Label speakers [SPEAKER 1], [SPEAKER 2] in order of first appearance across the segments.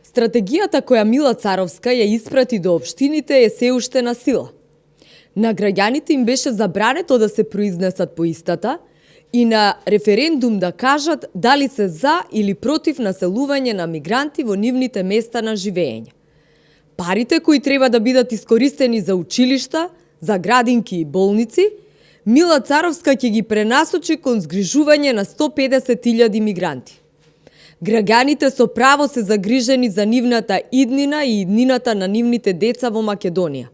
[SPEAKER 1] Стратегијата која Мила Царовска ја испрати до општините е се уште на сила. На граѓаните им беше забрането да се произнесат по истата и на референдум да кажат дали се за или против населување на мигранти во нивните места на живење. Парите кои треба да бидат искористени за училишта, за градинки и болници, Мила Царовска ќе ги пренасочи кон згрижување на 150.000 мигранти. Граѓаните со право се загрижени за нивната иднина и иднината на нивните деца во Македонија.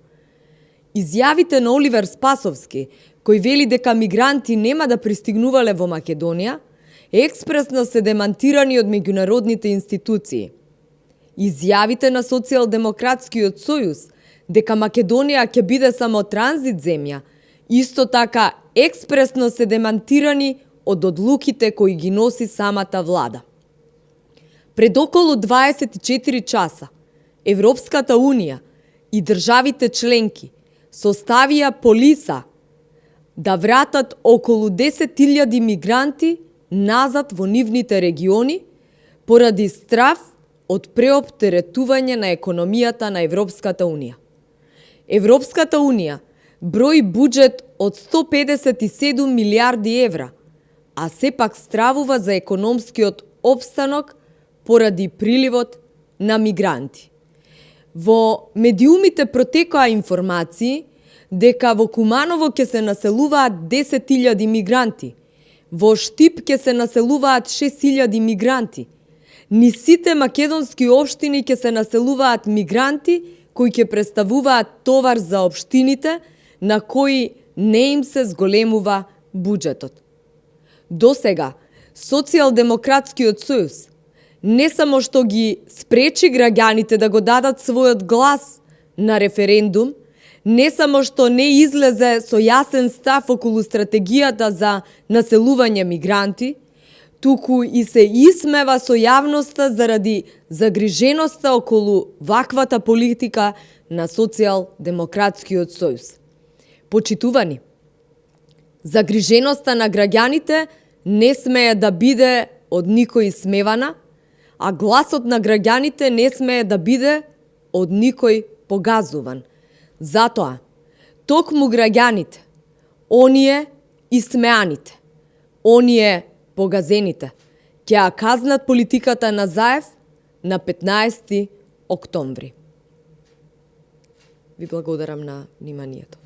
[SPEAKER 1] Изјавите на Оливер Спасовски, кој вели дека мигранти нема да пристигнувале во Македонија, експресно се демантирани од меѓународните институции. Изјавите на Социјалдемократскиот сојуз дека Македонија ќе биде само транзит земја, исто така експресно се демантирани од одлуките кои ги носи самата влада. Пред околу 24 часа Европската Унија и државите членки составија полиса да вратат околу 10.000 мигранти назад во нивните региони поради страв од преоптеретување на економијата на Европската Унија. Европската Унија брои буџет од 157 милиарди евра, а сепак стравува за економскиот опстанок поради приливот на мигранти. Во медиумите протекоа информации дека во Куманово ќе се населуваат 10.000 мигранти, во Штип ќе се населуваат 6.000 мигранти. Низ сите македонски општини ќе се населуваат мигранти кои ќе представуваат товар за општините на кои не им се зголемува буџетот. Досега, Социјалдемократскиот сојуз не само што ги спречи граѓаните да го дадат својот глас на референдум, не само што не излезе со јасен став околу стратегијата за населување мигранти, туку и се исмева со јавноста заради загриженоста околу ваквата политика на Социјалдемократскиот сојуз. Почитувани, загриженоста на граѓаните не смее да биде од никој исмевана, а гласот на граѓаните не смее да биде од никој погазуван. Затоа, токму граѓаните, оние исмеаните, оние погазените, ќе ја казнат политиката на Заев на 15 октомври. Ви благодарам на вниманието.